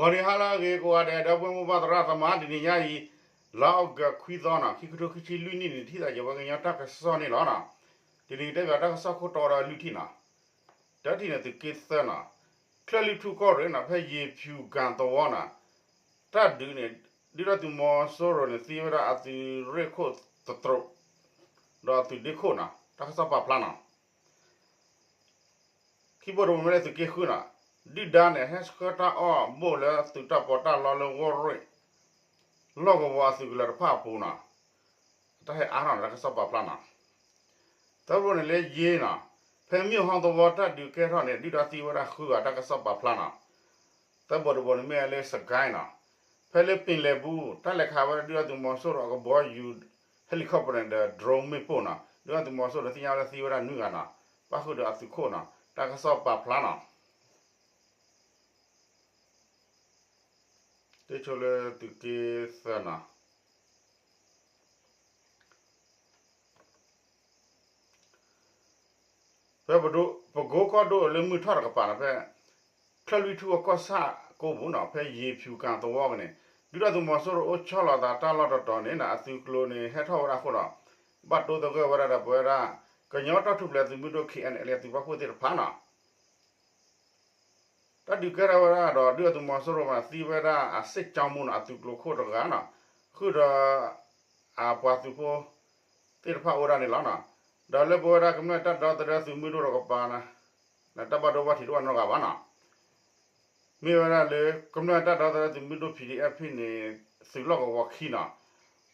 ဂီၤနံၤဟါလၢအဂ့ၤကိးဂၤဒဲး ဒီပုၢ်ဝဲၢ်မိၢ်ပၢ်သရၣ်သမါ တနံၤညါအံၤ လါအီကူးခွံသီနီၤ ခံကထိခံဆံလွံၢ်နံၣ်န့ၣ် ထံၣ်သးယဝဲကညီတၢ်ကစီၣ်န့ၣ်လီၤ. တနံၤကတဲဘၣ်တၢ်ကစီၣ်ခိၣ်တီဒီးလွံၢ်ထံၣ်နီၤ. တထံၣ်န့ၣ် သုးက့သၢနီၤ ချၢၣ်လွံၢ်ထူၣ်ကီၢ်ရ့ၣ်နီၤ ဖဲယ့ၤဖၠူၤကၣ်သဝီနီၤ တၢ်ဒုးန့ၣ် ဒုၣ်ဒါသုးမီၤစိရိၤန့ၣ် သံဝဲဒၣ်အသုးရ့ၣ်ခိၣ်သတြိး ဒီးအသုးဒ့ခိၣ်နီၤ တၢ်ကစီၣ်ပာ်ဖျါနီၤ. ခံဘိတဘိမ့ၢ်လၢသုးက့ဃုနီၤ ဒုၣ်ဒါန့ၣ် ဟဲဆှၢတၢ်အီၣ်ဘိၣ်လၢသုးတၢ်ပီးတၢ်လီလၢဝီၢ်ရ့ၣ် လီၢ်ကဝီၤအသုးကလၢၤတဖၣ်အပူၤနီၤ တၢ်ဟဲအါထီၣ်န့ၣ် တၢ်ကစီၣ်ပာ်ဖျါနီၤ. သၢဘိန့ၣ်လၢယ့နီၤ ဖဲမ့ၢ်ဟီသဝီတၢ်ဒုးကဲထီၣ်န့ၣ် ဒုၣ်ဒါသံဝဲဒၣ်ဃုဂၤ တၢ်ကစီၣ်ပာ်ဖျါနီၤ. သၢဘိတဘိန့ၣ်မ့ၢ်လၢစကဲနီၤ ဖဲလၢပ့ၤလဲၣ်ပူၤ တၢ်လဲၤခးဝဲဒၣ်ဒုၣ်ဒါသုးမီၤစိရိၤအကဘီယူၤ helicopter န့ၣ်ဒီး drone မ့ၣ်ပိၢ်နီၤ ဒုၣ်ဒါသုးမီၤစိရိၤန့ၣ်သ့ၣ်ညါဝဲလၢသံဝဲဒၣ်နွံဂၤနီၤ ပၣ်ဃုာ်ဒီးအသုးခိၣ်နီၤ တၢ်ကစီၣ်ပာ်ဖျါနီၤ. တဆိလၢသုးက့သၢနီၤ ဖဲပဒိ ပကိကီၢ်ဒိၣ်လၢမုၢ်ထီၣ်တကပၤနီၤ ဖဲ ချၢၣ်လွံၢ်ထူၣ်အကီၢ်ဆၣ်ကိးပူၤနီၤ ဖဲယ့ၤဖၠူၤကၣ်သဝီကန့ၣ် ဒုၣ်ဒါသုးမီၤစိရိၤအိၣ်ဆီလီၤသးတၢ်လီၢ်တတီၤန့ၣ်နီၤ အသုးကျိၤန့ၣ်ဟဲထီၣ်ဝဲဒၣ်အဃိဒီး ဘၣ်တိသဂၢၢ်ဝဲဒၣ်ဒီးပဝဲဒၣ် ကညီတၢ်ထူၣ်ဖျဲးသုးမုၢ်ဒိၣ် ခဲအံအ့လ်အ့ အသုးပာ်ဖှိၣ်သ့ၣ်တဖၣ်နီၤ တၢ်ဒုးကဲထီၣ်ဝဲဒၣ်ဒီး ဒုၣ်ဒါသုးမီၤစိရိၤမး သံဝဲဒၣ်အစ့ၣ်ကၠီမူနီၤ အသုးကျိၤခိၣ်တဂၤနီၤ ဃုာ်ဒီး အပှၤသုးဖိသ့ၣ်တဖၣ်အိၣ်ဝဲဒၣ်န့ၣ်လီၤ. ဒီးလၢပဝဲဒၣ်ကမျၢၢ်တၢ်ဒီသဒၢသုးမုၢ်ဒိၣ်တကပၤ တၢ်ဘၣ်ဒိဘၣ်ထံးတအိၣ်နီတဂၤဘၣ်နီၤ မ့ၢ်ဝဲဒၣ်လၢ ကမျၢၢ်တၢ်ဒီသဒၢသုးမုၢ်ဒိၣ် ပီၣ်ဒံၣ်အဲၣ်ဖံၣ်န့ၣ် သုးလီၢ်ကဝီၤခံနီၤ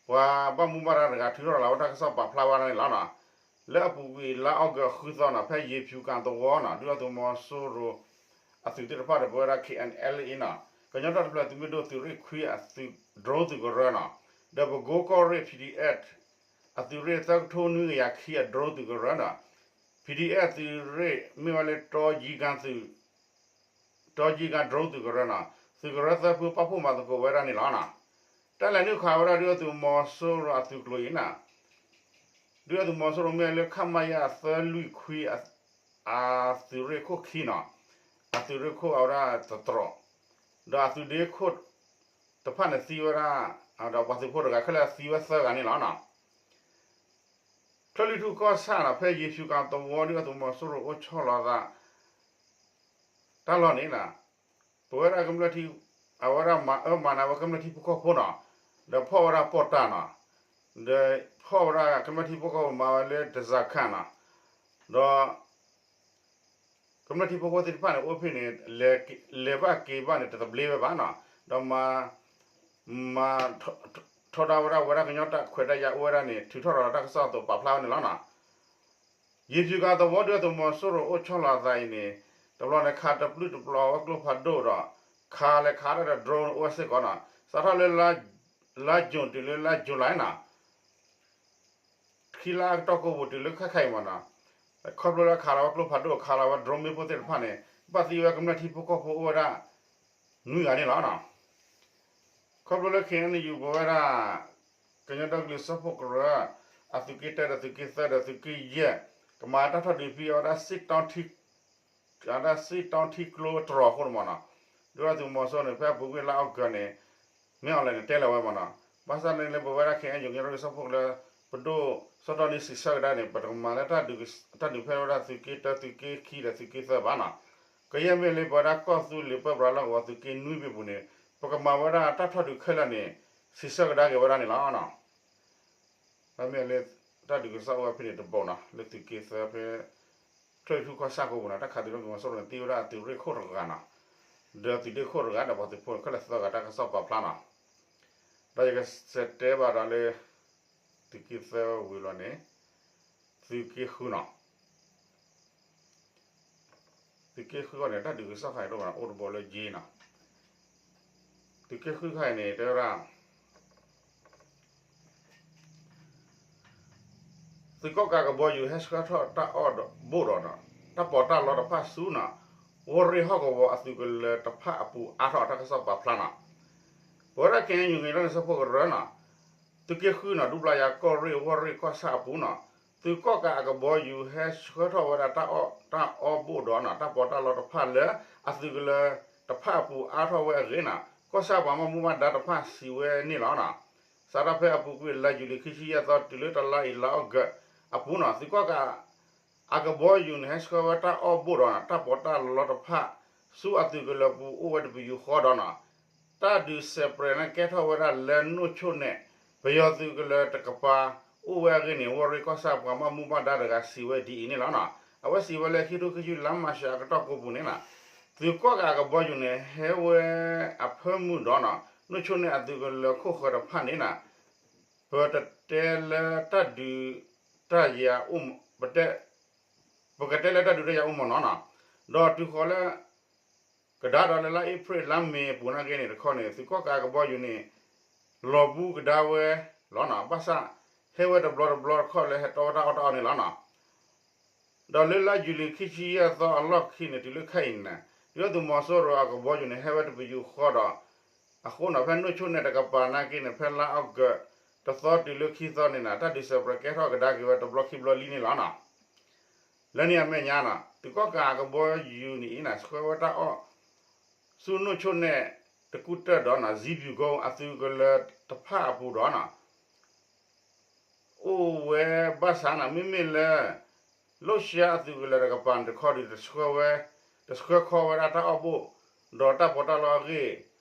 ပှၤဘၣ်မူဘၣ်ဒါတဂၤထုးထီၣ်လီၤဝဲတၢ်ကစီၣ်ပာ်ဖျါဝဲဒၣ်န့ၣ်လီၤ. လၢအပူၤကွံာ်လါအီကူးဃုသီနီၤ ဖဲယ့ၤဖၠူၤကၣ်သဝီနီၤ ဒုၣ်ဒါသုးမီၤစိရိၤ အသုးသ့ၣ်တဖၣ်ဒီးပဝဲဒၣ် ခဲအံအ့လ်အ့နီၤ ကညီတၢ်ထူၣ်ဖျဲးသုးမုၢ်ဒိၣ်သုးရ့ၣ်ခွံအသုး drone သုးကရၢနီၤ ဒီးပကိကီၢ်ရ့ၣ် ပီၣ်ဒံၣ်အဲၣ် အသုးရ့ၣ်သၢကထိနွံကယၤခံအ drone သုးကရၢနီၤ ပီၣ်ဒံၣ်အဲၣ် သုးရ့ၣ်မ့ၢ်ဝဲလၢ တီယံကၣ် drone သုးကရၢနီၤ သုးကရၢသၢဖုပာ်ဖှိၣ်မၤသကိးဝဲဒၣ်န့ၣ်လီၤ. တၢ်လဲၤနုာ်ခးဝဲဒၣ်ဒုၣ်ဒါသုးမီၤစိရိၤအသုးကျိၤအံၤနီၤ ဒုၣ်ဒါသုးမီၤစိရိၤမ့ၢ်လၢ ခမရ သၢလွံၢ်ခွံ အသုးရ့ၣ်ခိၣ်ခံနီၤ အသုးရ့ၣ်ခိၣ်အဝဲဒၣ်သတြိး ဒီးအသုးဒ့ခိၣ်တဖၣ်န့ၣ်သံဝဲဒၣ် ဒီးပှၤသုးဖိတဂၤခဲလၢာ်သံဝဲသၢဂၤန့ၣ်လီၤ. ချၢၣ်လွံၢ်ထူၣ်ကီၢ်ဆၣ်နီၤ ဖဲယ့ၤဖၠူၤကၣ်သဝီ ဒုၣ်ဒါသုးမီၤစိရိၤအိၣ်ဆီလီၤသး တၢ်လီၢ်န့ၣ်နီၤ ပဝဲဒၣ်ကမျၢၢ်ထံ အဝဲဒၣ်မၤအၢမၤနးဝဲကမျၢၢ်ထံဖိကီၢ်ဖိနီၤ ဒီးဖီၣ်ဝဲဒၣ်ပီၣ်တၢ်နီၤ ဒီးဖီၣ်ဝဲဒၣ်ကမျၢၢ်ထံဖိကီၢ်ဖိမၤဝဲလၢတစၢ်ခၣ်နီၤ ဒီး ကမျၢၢ်ထံဖိကီၢ်ဖိသ့ၣ်တဖၣ်န့ၣ် အိၣ်ဖဲန့ၣ် လဲၤဘၣ်က့ၤဘၣ်န့ၣ် တသဘျ့ဝဲဘၣ်နီၤ ဒီးမၤ မၤ ထီဒါဝဲဒၣ် ဝဲဒၣ်ကညီတၢ်ခွဲးတၢ်ယာ်အိၣ်ဝဲဒၣ်န့ၣ် ထုးထီၣ်ဒီးတၢ်ကစီၣ်အသိးပာ်ဖျါဝဲန့ၣ်လီၤနီၤ. ယ့ၤဖၠူၤကၣ်သဝီ ဒုၣ်ဒါသုးမီၤစိရိၤအိၣ်ဆီလီၤအသးအံၤန့ၣ် တဘျီန့ၣ် ခးတပျုၢ်တပျီၤဝဲကျိဖးဒိၣ်ဒီး ခးလဲၤခးတၢ်ဒီး drone အိၣ်ဝဲစ့ၢ်ကီးနီၤ စးထီၣ်လၢ လါယူၤတုၤလၢလါယူၤလံနီၤ ခံလါအကတီၢ်ကိးပူၤတုၤလၢခဲခါအံၤမးနီၤ ခီဖျိလၢခးလီၤဝဲကျိဖးဒိၣ် ခးလီၤဝဲ drone မ့ၣ်ပိၢ်သ့ၣ်တဖၣ်န့ၣ် ဘၣ်သံဝဲကမျၢၢ်ထံဖိကီၢ်ဖိအိၣ်ဝဲဒၣ် နွံဂၤန့ၣ်လီၤ. ခီဖျိလၢ ခဲအံၤယူၤ ပဝဲဒၣ် ကညီဒီကလုာ်စၢဖှိၣ်ကရၢ အသုးက့တၢဒီးသုးက့သၢဒီးသုးက့ယဲၢ် ကမၤတၢ်ထီၣ်ဒုးဖဲအဝဲဒၣ် ဒၣ်စ့ၣ်တီထံကျိတြီၤအဃိန့ၣ်မးနီၤ ဒုၣ်ဒါသုးမီၤစိရိၤန့ၣ် ဖဲအပူၤကွံာ်လါအီကူးန့ၣ် မ့ၢ်အီၤလဲၣ်န့ၣ်တဲလီၤဝဲမးနီၤ ဘၣ်ဆၣ်န့ၣ်လၢပဝဲဒၣ် ခဲအံၤယူၤ ကညီဒီကလုာ်စၢဖှိၣ်ကရၢ ပဒိၣ်စီၤတီနံစံးဆၢကဒါန့ၣ် ပတကမၤလၢတၢ်ဒုး တၢ်ဒုးဖဲဝဲဒၣ်သုးက့တၢ သုးက့ခံဒီးသုးက့သၢဘၣ်နီၤ ကယဲၢ်မ့ၢ်လၢပဝဲဒၣ်ကီၢ်သူလ့ၤပၢပြးလီၢ်ကဝီၤသုးက့နွံဘ့ၣ်ပူၤန့ၣ် ပကမၤဝဲဒၣ်တၢ်ထီၣ်ဒုးခဲလၢာ်န့ၣ် စံးဆၢကဒါက့ၤဝဲဒၣ်န့ၣ်လီၤ. မ့မ့ၢ်လၢ တၢ်ဒုးကစီၣ်အိၣ်ဝဲဖဲန့ၣ်တဘိနီၤ လၢသုးက့သၢဖဲ ချၢၣ်လွံၢ်ထူၣ်ကီၢ်ဆၣ်ကိးပူၤနီၤ တၢ်ခးသုးဒုၣ်ဒါသုးမီၤစိရိၤန့ၣ် သံဝဲဒၣ်အသုးရ့ၣ်ခိၣ်တဂၤနီၤ ဒီးသုးဒ့ခိၣ်တဂၤဒီးပှၤသုးဖိခဲလၢာ်သၢဂၤ တၢ်ကစီၣ်ပာ်ဖျါနီၤ ဒီးယကစံးတဲဘၣ်ဒီးလၢ သုးက့သၢဝံၤလီၤန့ၣ် သုးက့ဃုနီၤ သုးက့ဃုအံၤန့ၣ် တၢ်ဒုးကစီၣ်ခါအံၤတအိၣ်ဘၣ်နီၤ အိၣ်တဘိလၢယ့နီၤ သုးက့ဃုခါအံၤန့ၣ် တဲဝဲဒၣ် သုးကီၣ်ကးကဘီယူၤဟဲဆှၢထီၣ်တၢ်အီၣ်ဘိၣ်ဒီး တၢ်ပီးတၢ်လီတဖၣ်ဆူနီၤ ဝီၢ်ရ့ၣ်ဟီၣ်ကဝီၤအသုးကလၢၤတဖၣ်အပူၤအါထီၣ် တၢ်ကစီၣ်ပာ်ဖျါနီၤ ပဝဲဒၣ် ခဲအံၤယူၤ ကညီဒီကလုာ်စၢဖှိၣ်ကရၢနီၤ သုးက့ဃုနီၤ ဒူပျၢ်ယၤကီၢ်ရ့ၣ် ဝီၢ်ရ့ၣ်ကီၢ်ဆၣ်အပူၤနီၤ သုးကီၣ်ကးအကဘီယူၤဟဲဆှၢထီၣ်ဝဲဒၣ်တၢ်အီၣ်ဘိၣ်ဒီးနီၤ တၢ်ပီးတၢ်လီတဖၣ်လၢ အသုးကလၢၤ တဖၣ်အပူၤအါထီၣ်ဝဲအဂ့ၢ်န့ၣ် ကီၢ်ဆၣ်ပှၤဘၣ်မူဘၣ်ဒါတဖၣ်စံးဝဲန့ၣ်လီၤ. စးထီၣ်ဖဲအပူၤကွံာ်လါယူၤလံခံဆံယဲၢ်သီတုၤလၢတလါအံၤလါအီကူးအပူၤန့ၣ် သုးကီၣ်ကးအကဘီယူၤန့ၣ် ဟဲဆှၢဝဲတၢ်အီၣ်ဘိၣ်ဒီးန့ၣ် တၢ်ပီးတၢ်လီတဖၣ် ဆူအသုးကလၢၤပူၤအိၣ်ဝဲတပယူာ်ဃီဒီးန့ၣ် တၢ်ဒုးစဲးပြဲးန့ၣ် ကဲထီၣ်ဝဲဒၣ်လၢနိၣ်ဆိၣ်နဲၣ် ပယီၤသုးကလၢၤတကပၤအိၣ်ဝဲအဂ့ၢ်န့ၣ် ဝီၢ်ရ့ၣ်ကီၢ်ဆၣ်ပှၤဘၣ်မူဘၣ်ဒါတဂၤစံးဝဲဒ်အံၤန့ၣ်လီၤ. အဝဲစံးဝဲလၢခံထိခံဆံလါမၢ်ၡးအကတီၢ်ကိးပူၤန့ၣ် သုးကီၣ်ကးအကဘီယူၤန့ၣ် ဟဲဝဲအဖၢမုၢ်ဒီးန့ၣ် နိၣ်ဆိၣ်နဲၣ်အသုးကလၢၤခိၣ်ဃၢၤတဖၣ်န့ၣ် ပတတဲလၢတၢ်ဒုးတၢ်ယၤ ပကတဲလၢတၢ်ဒုးတၢ်ယၤအိၣ်မးနီၤနီၤ, ဒီးတုၤဃီၤလၢ ကဒါဒီးလၢလါအ့ဖြ့ၣ်လါမ့ၤအပူၤနာ်က့န့ၣ်တခီန့ၣ် သုးကီၣ်ကးအကဘီယူၤန့ၣ် လီၤဘူကဒါဝဲလီၤနီၤ, ဘၣ်ဆၣ် ဟဲဝဲတဘျီတဘျီတခီလၢဟဲတီဝဲတၢ်အီၣ်တၢ်အီန့ၣ်လီၤနီၤ. ဒီးလၢလါယူၤလံခံဆံယဲၢ်သီအလီၢ်ခံန့ၣ် တုၤလၢခဲအံၤန့ၣ် ဒုၣ်ဒါသုးမီၤစိရိၤအကဘီယူၤန့ၣ် ဟဲဝဲတပယူာ်ဃီဒီး အဃိန့ၣ် ဖဲနိၣ်ဆိၣ်နဲၣ်တကပၤနာ်က့န့ၣ် ဖဲလါအီကူးတသီတုၤလၢခံသီန့ၣ် တၢ်ဒုးစဲးပြဲးကဲထီၣ်ကဒါက့ၤဝဲတဘျီခံဘျီလံန့ၣ်လီၤနီၤ. လၢန့ၣ်အမဲာ်ညါန့ၣ် သုးကီၣ်ကးအကဘီယူၤန့ၣ်အံၤန့ၣ် ဆှၢဝဲတၢ်အီၣ် ဆူနိၣ်ဆိၣ်နဲၣ်တကူၣ်တၢၢ်ဒီးန့ၣ် စံဘျူၤကိအသုးကလၢၤတဖၣ်အပူၤဒီးန့ၣ် အိၣ်ဝဲဘၣ်ဆၣ်န့ၣ် မ့မ့ၢ်လၢ လိၣ်ရှါအသုးကလၢၤတကပၤန့ၣ်တခီဒီး တဆှၢဝဲ တဆှၢခီဝဲဒၣ်တၢ်အီၣ်ဘိၣ် ဒီးတၢ်ပီးတၢ်လီအဂ့ၢ်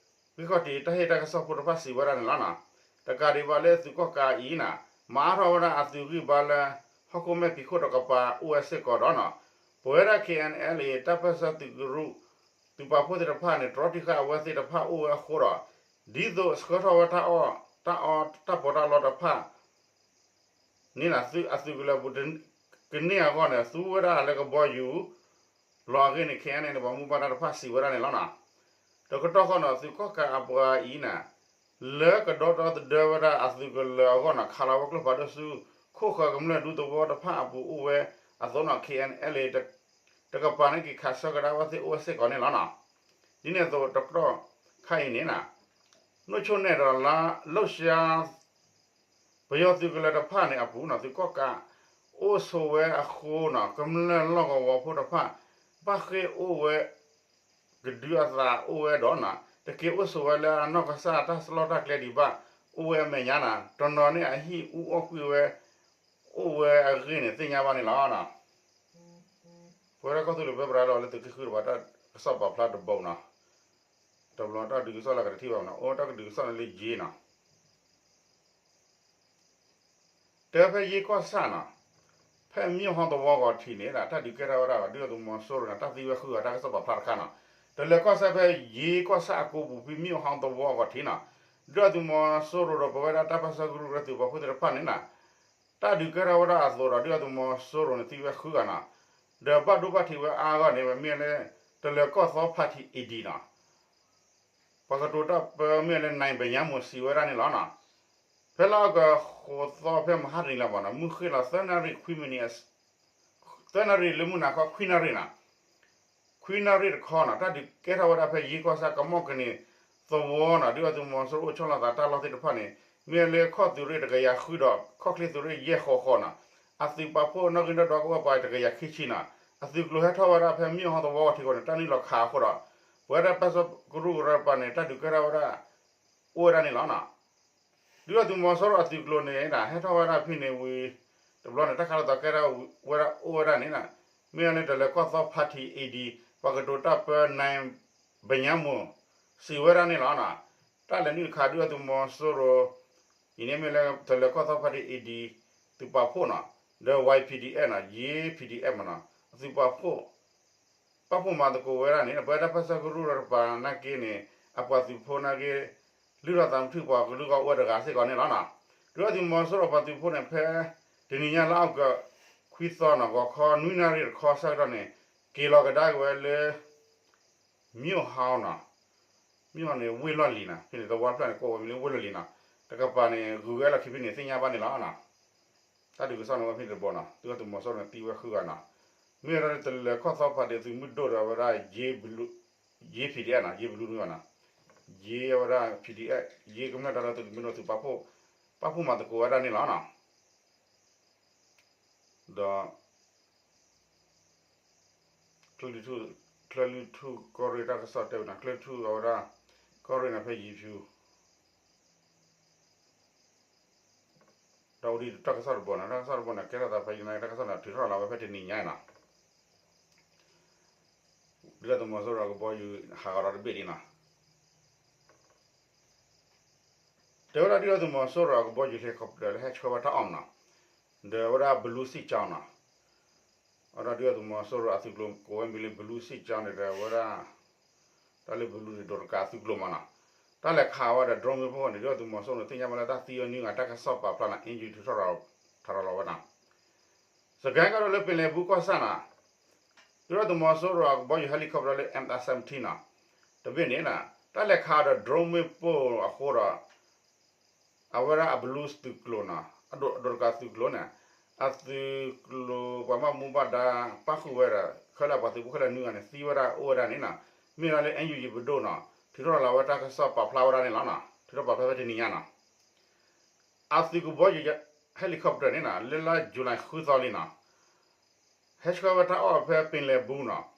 ဂံၢ်ခီၣ်ထံးတၢ်ဟ့ၣ်တၢ်ကစီၣ်ဖိတဖၣ်စံးဝဲဒၣ်န့ၣ်လီၤနီၤ. တကးဒံးဘၣ်လၢသုးကီၣ်ကးအံၤန့ၣ် မၤအါထီၣ်ဝဲဒၣ်အသုးဂံၢ်ဘါလၢ ဟီၣ်ခိၣ်မဲာ်ဖံးခိၣ်တကပၤအိၣ်ဝဲစ့ၢ်ကီးဒီးန့ၣ် ပဝဲဒၣ် KNLA တၢ်ပၢၢ်ဆၢသုးကရူၢ် သုးပာ်ဖှိၣ်သ့ၣ်တဖၣ်န့ၣ် တြီတံၢ်ဃာ်အဝဲသ့ၣ်တဖၣ်အိၣ်ဝဲအဃိဒီး ဒ်သိးဆှၢထီၣ်ဝဲတၢ်အီၣ် တၢ်အီၣ်တၢ်ပီးတၢ်လီတဖၣ် န့ၣ် အသုးကလၢၤပူၤ ကန့ၢ်အဂီၢ်န့ၣ် သူဝဲဒၣ်လၢကဘီယူၤ လီၤအဂ့ၢ်န့ၣ် KNLA န့ၣ်ပှၤမူဘၣ်ဒါတဖၣ်စံးဝဲဒၣ်န့ၣ်လီၤနီၤ. တကတီၢ်ဃီန့ၣ် သုးကီၣ်ကးအပှၤအံၤန့ၣ် လၢကဒီသဒၢဝဲဒၣ်အသုးကလၢၤအဂီၢ်န့ၣ် ခးလီၤဝဲကျိဖးဒိၣ်ဆူ ခိၣ်ဃၢၤကမျၢၢ်ဒူသဝီတဖၣ်အပူၤအိၣ်ဝဲအသိးန့ၣ် KNLA တကပၤန့ၣ်က့ၤခးဆၢကဒါဝဲသ့ၣ်အိၣ်ဝဲစ့ၢ်ကီးန့ၣ်လီၤနီၤ. ဒ်န့ၣ်အသိးတကတီၢ်ခါအံၤန့ၣ် နိၣ်ဆိၣ်နဲၣ်ဒီးလါလိၣ်ရှါ ပယီၤသုးကလၢၤတဖၣ်န့ၣ်အပူၤန့ၣ် သုးကီၣ်ကးအိၣ်ဆိးဝဲအဃိန့ၣ် ကမျၢၢ်လီၢ်ကဝီၤဖိတဖၣ် ဘၣ်ဃ့ၢ်အိၣ်ဝဲ ကဒုအသးအိၣ်ဝဲဒီးန့ၣ် တက့ၤအိၣ်ဆိးဝဲလၢအနီၢ်ကစၢ်တၢ်လီၢ်တၢ်ကျဲဒံးဘၣ် အိၣ်ဝဲအမဲာ်ညါန့ၣ် တနီၤန့ၣ်အဟံၣ်အူအီၣ်ကွံာ်ဝဲ အိၣ်ဝဲအဂ့ၢ်န့ၣ်သ့ၣ်ညါဘၣ်န့ၣ်လီၤ. ပဝဲဒၣ်ကီၢ်သူလ့ၤပၢပြးလီၤလၢသုးက့ဃုတပၤတၢ်ကစီၣ်ပာ်ဖျါတဘိနီၤ, တဘျီတၢ်ဒုးကစီၣ်လၢကတထံၣ်ဘၣ်နီၤ အိၣ်တၢ်ကဒုးကစီၣ်န့ၣ်လၢယ့နီၤ တဲဖဲယ့ကီၢ်ဆၣ်နီၤ, ဖဲမၠိၣ်ဟီသဝီဂီၤထံးန့ၣ် တၢ်ဒုးကဲထီၣ်ဝဲဒၣ် ဒုၣ်ဒါသုးမီၤစိရိၤန့ၣ် တၢ်သံဝဲဃုဂၤတၢ်ကစီၣ်ပာ်ဖျါတခါနီၤ, တလၢၤကီၢ်စဲၣ်ဖဲယ့ကီၢ်ဆၣ်အကိပူၤဖဲမၠိၣ်ဟီသဝီဂီၤထံးနီၤ, ဒုၣ်ဒါသုးမီၤစိရိၤဒီးပဝဲဒၣ်တၢ်ပၢၢ်ဆၢကရူၢ်ကရၢသုးပာ်ဖှိၣ်သ့ၣ်တဖၣ်န့ၣ် တၢ်ဒုးကဲထီၣ်ဝဲဒၣ်အသိးဒီး ဒုၣ်ဒါသုးမီၤစိရိၤန့ၣ် သံဝဲဃုဂၤနီၤ, ဒီးဘၣ်ဒိဘၣ်ထံးဝဲအါဂၤန့ၣ် မ့ၢ်လၢ တလၢၤကီၢ်သီ party AD နီၤ ပှၤကတိၤတၢ်ပၢမ့ၢ်လၢ နိုင်ဗညာ်မွန် စံးဝဲဒၣ်န့ၣ်လီၤနီၤ, ဖဲလါအီကူးဃိးသီဖဲမဟါတနံၤလၢၤဘၣ်နီၤ မုၢ်ဃ့ၢ်လီၤသၢနၣ်ရံၣ်ခွံမံးနံး သၢနၣ်ရံၣ်လၢမုၢ်နၤခီခွံနၣ်ရံၣ်နီၤ, ခွံနၣ်ရံၣ်တခီနီၤ တၢ်ဒုးကဲထီၣ်ဝဲဒၣ်ဖဲယ့ကီၢ်ဆၣ်ကမီၣ်ကန့ၢ်သဝီနီၤ ဒုၣ်ဒါသုးမီၤစိရိၤအိၣ်ဆီလီၤသးတၢ်လီၢ်သ့ၣ်တဖၣ်န့ၣ် မ့ၢ်လၢခီၣ်သုးရ့ၣ်တကယၤဃုဒီး ခီၣ်ချ့သုးရ့ၣ်ယဲၢ်ဃီဃီနီၤ, အသုးပာ်ဖှိၣ်နီၣ်ဂံၢ်နီၣ်ဒွးကအိၣ်ပှၤတကယၤခံဆံနီၤ, အသုးကျိၤဟဲထီၣ်ဝဲဒၣ်ဖဲမၠိၣ်ဟီသဝီဂီၤထံးအဂီၢ်န့ၣ် တၢ်နုာ်လီၤခးအဃိဒီး ပဝဲဒၣ်ပၢ်စီၤကရူၢ်ကရၢတပၤန့ၣ် တၢ်ဒုးကဲထီၣ်ဝဲဒၣ် အိၣ်ဝဲဒၣ်န့ၣ်လီၤနီၤ. ဒုၣ်ဒါသုးမီၤစိရိၤအသုးကျိၤန့ၣ် ဟဲထီၣ်ဝဲဒၣ်ဖဲန့ၣ်ဝံၤ တဘျီန့ၣ် တၢ်ခးလိာ်သးကဲထီၣ်ဝဲဒၣ်အိၣ်ဝဲဒၣ်န့ၣ် မ့ၢ်လၢတလၢၤကီၢ်သီ party AD ပှၤကတိၤတၢ်ပၢ နိုင်ဗညာ်မွန် စံးဝဲဒၣ်န့ၣ်လီၤနီၤ. တၢ်လဲၤနုာ်ခးဒုၣ်ဒါသုးမီၤစိရိၤ အံၤန့ၣ်မ့ၢ်လၢတလၢၤကီၢ်သီ party AD သုးပာ်ဖှိၣ်နီၤ ဒီး Y P D F နီၤ ယ့ P D F မနီၤ အသုးပာ်ဖှိၣ် ပာ်ဖှိၣ်မၤသကိးဝဲဒၣ်န့ၣ် ပဝဲဒၣ်ပၢ်စီၤကရူၢ်ကရၢတပၤနာ်က့န့ၣ် အပှၤသုးဖိနာ်က့ လုၢ်ထီၣ်သးမုာ်ထံၣ်ပှၤကလုာ်ဂီၢ် အိၣ်ဝဲတဂၤစ့ၢ်ကီးန့ၣ်လီၤနီၤ. ဒုၣ်ဒါသုးမီၤစိရိၤအပှၤသုးဖိန့ၣ် ဖဲတနံၤညါလါအီကူးခွံသီနီၤ ဂီၤခီနွံနၣ်ရံၣ်တခီဆၢကတီၢ်န့ၣ် က့ၤလီၤကဒါက့ၤဝဲလၢ မၠိၣ်ဟီနီၤ, မၠိၣ်ဟီန့ၣ် ဝ့ၢ်လီၢ်လံၤနီၤ ဖဲန့ၣ်သဝီတဖျၢၣ်န့ၣ် ကိးဝဲမ့ၢ်လၢဝ့ၢ်လီၢ်လံၤနီၤ, တကပၤန့ၣ် ဂုၤဝဲလီၢ်ခံဖဲန့ၣ် သ့ၣ်ညါဘၣ်န့ၣ်လီၤနီၤ. တၢ်ဒုးကစီၣ်န့ၣ်ဝဲဖဲန့ၣ်တဘိနီၤ ဒုၣ်ဒါသုးမီၤစိရိၤန့ၣ်သံဝဲဃုဂၤနီၤ, မ့ၢ်ဝဲဒၣ်တလၢၤကီၢ်သီ party သုးမုၢ်ဒိၣ်ဒီးဝဲဒၣ် ယ့ P D F နီၤ ယ့ ဘလူးန့ၣ်ဘၣ်နီၤ, ယ့ဝဲဒၣ် P D F ယ့ကမျၢၢ်တၢ်လၢသုးမုၢ်ဒိၣ်သုးပာ်ဖှိၣ် ပာ်ဖှိၣ်မၤသကိးဝဲဒၣ်န့ၣ်လီၤနီၤ. ဒီး ကလုာ်ဒူၣ် ချၢၣ်လွံၢ်ထူၣ်ကီၢ်ရ့ၣ်တၢ်ကစီၣ်တဲဝဲန့ၣ် ချၢၣ်လွံၢ်ထူၣ်အဝဲဒၣ် ကီၢ်ရ့ၣ်န့ၣ်ဖဲယံၤဖၠူ ဒီးအိၣ်ဒံးတၢ်ကစီၣ်တဘိန့ၣ် တၢ်ကစီၣ်တဘိန့ၣ် ကဲထီၣ်သးဖဲယံၤန့ၣ် တၢ်ကစီၣ်န့ၣ် ထုးထီၣ်လီၤဝဲဖဲတနံၤညါန့ၣ်လီၤ. ဒုၣ်ဒါသုးမီၤစိရိၤအကဘီယူၤဟးဂီၤဒီးတဘ့ၣ်ဒံးန့ၣ်လီၤ. တဲဝဲဒၣ်ဒုၣ်ဒါသုးမီၤစိရိၤအကဘီယူၤ helicopter လၢဟဲဆှၢဝဲတၢ်အီၣ်န့ၣ်လီၤ. ဒီးအဝဲဒၣ် Blue Sea Storm န့ၣ်လီၤ. အဝဲဒၣ်ဒုၣ်ဒါသုးမီၤစိရိၤအသုးကျိၤကိးဝဲမံၤလၢ Blue Sea Storm န့ၣ်ဒီးအဝဲဒၣ် တၢ်လၢ Blue န့ၣ် ဒိးတကးသုးကျိၤမးန့ၣ်လီၤ. တၢ်လဲၤခးဝဲဒီး drone မ့ၣ်ပိၢ်န့ၣ် ဒုၣ်ဒါသုးမီၤစိရိၤန့ၣ် သ့ၣ်ညါဘၣ်လၢတၢ်သံဝဲနွံဂၤ တၢ်ကစီၣ်ပာ်ဖျါန့ၣ် NUG ထုးထီၣ် ထုးထီၣ်လီၤဝဲန့ၣ်လီၤ. စကဲကီၢ်ဒိၣ်လၢပ့ၤလဲၤဘူကီၢ်ဆၣ်န့ၣ်လီၤ. ဒုၣ်ဒါသုးမီၤစိရိၤအကဘီယူၤ helicopter လၢ M seventeen န့ၣ်လီၤ. တဘ့ၣ်န့ၣ် တၢ်လဲၤခးဒီး drone မ့ၣ်ပိၢ်အဃိဒီး အဝဲဒၣ်အ Blue သုးကျိၤန့ၣ်လီၤ အဒိးတကးသုးကျိၤန့ၣ်လီၤ. အသုးကျိၤပှၤဘၣ်မူဘၣ်ဒါ ပၣ်ဃုာ်ဝဲဒီး ခဲလၢာ်ပှၤသုးဖိခဲလၢာ်နွံဂၤန့ၣ် သံဝဲဒၣ်အိၣ်ဝဲဒၣ်န့ၣ်လီၤ. မ့ၢ်ဒၣ်လၢ NUG ပဒိၣ်န့ၣ်လီၤ ထုးထီၣ်လီၤဝဲတၢ်ကစီၣ်ပာ်ဖျါဝဲဒၣ်န့ၣ်လီၤ. ထုးထီၣ်ပာ်ဖျါဖဲတနံၤညါန့ၣ်လီၤ. အသုးကဘီယူၤ helicopter န့ၣ်လီၤ လၢလါ July ဃုသီလံန့ၣ်လီၤ. ဟဲဆှၢဝဲတၢ်အီၣ်ဖဲပ့ၤလဲၤဘူန့ၣ်လီၤ.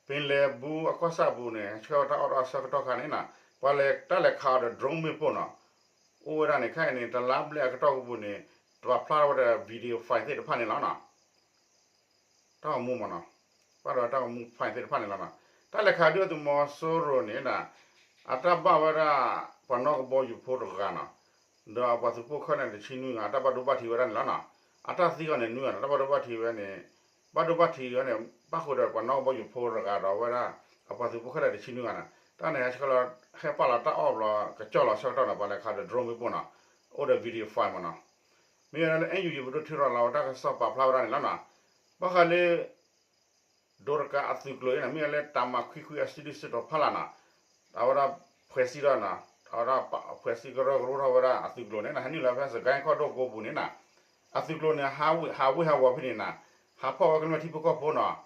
ပ့ၤလဲၤဘူအကီၢ်ဆၣ်ပူၤန့ၣ် ဟဲဆှၢဝဲတၢ်အီၣ်ဒီးအဆၢကတီၢ်ခါန့ၣ်လီၤ. ပှၤလဲၤတၢ်လဲၤခးအီၤဒီး drone မ့ၣ်ပိၢ်န့ၣ်လီၤ. အိၣ်ဝဲဒၣ်န့ၣ် ခဲအံၤန့ၣ် တလါဘျဲၣ်အကတီၢ်ပူၤန့ၣ် ပာ်ဖျါထီၣ်ဝဲဒီး video file သ့ၣ်တဖၣ်န့ၣ်လီၤ. တၢ်ဂီၤမူမးန့ၣ်လီၤ. ပာ်ဒီးတၢ်ဂီၤမူ file သ့ၣ်တဖၣ်န့ၣ်လီၤ. တၢ်လဲၤခးဒုၣ်ဒါသုးမီၤစိရိၤန့ၣ်လီၤ. အတၢ်ဘၣ်ဝဲဒၣ် ပှၤနီၣ်ကဘီယူၤဖိတဂၤန့ၣ်လီၤ. ဒီးအပှၤသုးဖိခဲလၢာ်န့ၣ် တဆံနွံဂၤ အတၢ်ဘၣ်ဒိဘၣ်ထံးဝဲဒၣ်န့ၣ်လီၤ. အတၢ်သံအီၤန့ၣ်နွံဂၤန့ၣ်လီၤ. တၢ်ဘၣ်ဒိဘၣ်ထံးဝဲန့ၣ် ဘၣ်ဒိဘၣ်ထံးဝဲန့ၣ် ပၣ်ဃုာ်ဒီးပှၤနီၣ်ကဘီယူၤဖိတဂၤဒီးအဝဲဒၣ် အပှၤသုးဖိခဲလၢာ်တဆံနွံဂၤန့ၣ်လီၤ. တၢ်န့ၣ် ဟဲဆှၢလီၤ ဟဲပာ်လီၤတၢ်အီၣ်ဘျီကစီၣ်လီၤဆၢကတီၢ်န့ၣ်လီၤ. ပှၤလဲၤခးဒီး drone မ့ၣ်ပိၢ်န့ၣ်လီၤ. အိၣ်ဒီး video file မးန့ၣ်လီၤ. မ့ၢ်ဝဲဒၣ်လၢ NUG ပဒိၣ်ထုးထီၣ်လီၤဝဲတၢ်ကစီၣ်ပာ်ဖျါဝဲဒၣ်န့ၣ်လီၤ. ဘၣ်ဃးလၢ ဒိးတကးအသုးကျိၤအံၤန့ၣ်လီၤ. မ့ၢ်ဝဲလၢတၢ်မၤခွံခွံအစုဒုၣ်စုတီၤဖီလာ်န့ၣ်လီၤ. အဝဲဒၣ် ဖှဲးစံဒီးန့ၣ်လီၤ. အဝဲဒၣ် ဖှဲးစံကရၢကရိထီၣ်ဝဲဒၣ်အသုးကျိၤန့ၣ်လီၤ. ဟဲနုာ်လီၤဖဲစကဲကီၢ်ဒိၣ်ကိးပူၤန့ၣ်လီၤ. အသုးကျိၤန့ၣ် ဟးဝ့ၢ်ဟးဝီၤဖဲန့ၣ်လီၤ. ဟးဖီၣ်ဝဲကမျၢၢ်ထံဖိကီၢ်ဖိန့ၣ်လီၤ.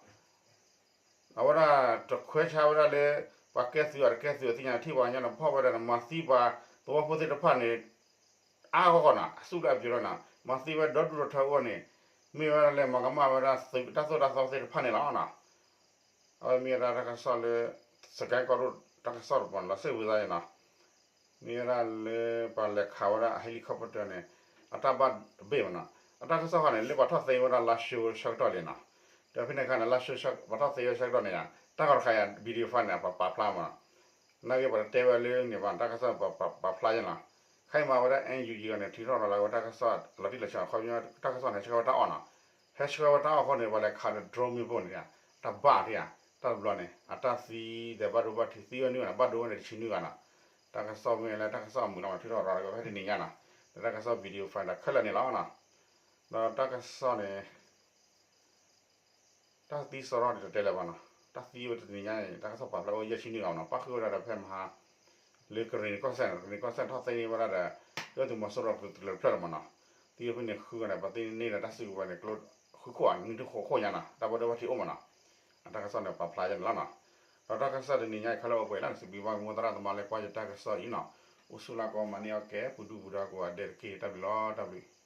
အဝဲဒၣ်တခွဲးဆါဝဲဒၣ်လၢ ပှၤကဲသုးအတကဲသုးအသ့ၣ်ညါ ထံၣ်ပှၤကညီန့ၣ် ဖီၣ်ဝဲဒၣ်န့ၣ် မၤသံပှၤသဝီဖိသ့ၣ်တဖၣ်န့ၣ် အါဂီၢ်ဂီၢ်န့ၣ်လီၤ. အစုၣ်လၢအပျိၤလီၤန့ၣ်လီၤ. မၤသံဝဲဒီဒူၣ်ဒီထၢအိၣ်န့ၣ် မ့ၢ်ဝဲဒၣ်လၢမၤကမၣ်ဝဲဒၣ်သုးတၢ်သိၣ်တၢ်သီသ့ၣ်တဖၣ်န့ၣ်လီၤ. အဝဲမ့ၢ်ဝဲဒၣ်တၢ်ကစီၣ်လၢ စကဲကီၢ်ဒိၣ်တၢ်ကစီၣ်တပူၤန့ၣ်လီၤ. စံးဝဲဒၣ်န့ၣ်လီၤ. မ့ၢ်ဝဲဒၣ်လၢပှၤလဲၤခးဝဲဒၣ်အ helicopter န့ၣ် အတၢ်ဘၣ်တဘ့ၣ်မးန့ၣ်လီၤ. အတၢ်ကစီၣ်ဃီန့ၣ် လၢပှၤထီၣ်သ့ဝဲဒၣ်လါၡိဆၢကတီၢ်လံန့ၣ်လီၤ. ဒီးဖဲန့ၣ်အခါန့ၣ် လါၡိပှၤထီၣ်သ့ဝဲဆၢကတီၢ်န့ၣ် တၢ်ဂီၤတခါအံၤ video file န့ၣ် ပှၤပာ်ဖျါမးန့ၣ်လီၤ. နာ်က့ပှၤတတဲဝဲလၢန့ၣ်ဘၣ် တၢ်ကစီၣ်ပှၤပာ်ဖျါယဲန့ၣ်လီၤ. ခဲအံၤမ့ၢ်ဝဲဒၣ် NUG န့ၣ် ထုးထီၣ်လီၤလၢဝဲတၢ်ကစီၣ်လီၤတံၢ်လီၤဆဲး ခီပညီ တၢ်ကစီၣ်န့ၣ် ဟဲဆှၢဝဲတၢ်အီၣ်န့ၣ်လီၤ. ဟဲဆှၢဝဲတၢ်အီၣ်အဃိန့ၣ် ပှၤလဲၤခးဒီး drone မ့ၣ်ပိၢ်န့ၣ် တၢ်ဘၣ်ဒံးဧါ တၢ်တဘျီန့ၣ် အတၢ်သံဒီးဘၣ်ဒိဘၣ်ထံးသံဝဲနွံဂၤန့ၣ် ဘၣ်ဒိဝဲန့ၣ်တဆံနွံဂၤန့ၣ်လီၤ. တၢ်ကစီၣ်မ့ၢ်လၢတၢ်ကစီၣ်အမုာ်လီၤ ထုးထီၣ်လီၤဖဲတနံၤညါန့ၣ်လီၤ. ဒီးတၢ်ကစီၣ် video file ဒီးခဲလၢာ်န့ၣ်လီၤ. ဒီးတၢ်ကစီၣ်န့ၣ် တၢ်သံစရီန့ၣ် တတဲလၢၤဘၣ်န့ၣ်လီၤ. တၢ်သံဝဲတနံၤညါန့ၣ် တၢ်ကစီၣ်ပာ်ဖျါအိၣ်ယဲၢ်ဆံနွံဂၤန့ၣ်လီၤ. ပၣ်ဃုာ်ဝဲဒၣ်ဒီးဖဲမဟါ လၢကရ့ၣ်နံၤကီၢ်စဲၣ်န့ၣ်လီၤ. ကရ့ၣ်နံၤကီၢ်စဲၣ်န့ၣ် ထီၣ်သ့န့ၢ်ဝဲဒၣ်ဒီး ဒုၣ်ဒါသုးမီၤစိရိၤကျိၤတဖျၢၣ်လီၤမးန့ၣ်လီၤ. သံဝဲဖဲန့ၣ်ဃုဂၤန့ၣ် ပှၤသ့န့ၢ်ဒီးတၢ်စုကဝဲၤန့ၣ် ကျိဃုခိၣ်ဧါ နွံထူၣ်ဃိးခိၣ်ညါန့ၣ်လီၤ. တၢ်ဘၣ်ဒိဘၣ်ထံးအိၣ်မးန့ၣ်လီၤ. အတၢ်ကစီၣ်န့ၣ်ပာ်ဖျါယဲန့ၣ်လီၤန့ၣ်လီၤ. ဒီးတၢ်ကစီၣ်တနံၤညါအံၤခဲလၢာ်အိၣ်ပှဲၤလံန့ၣ် စံးဘျုးဘၣ်က့ၤမိၢ်သရၣ်သမါလၢကွၢ်ယတၢ်ကစီၣ်အံၤန့ၣ်လီၤ. အိၣ်ဆူၣ်လၢကီမၤန့ၢ်အီၣ်ကဲ ပူၤဒူပူၤဒီးကိးဂၤဒဲးတက့ၢ်. တၢ်ဘျုးလီၤ တၢ်ဘျုး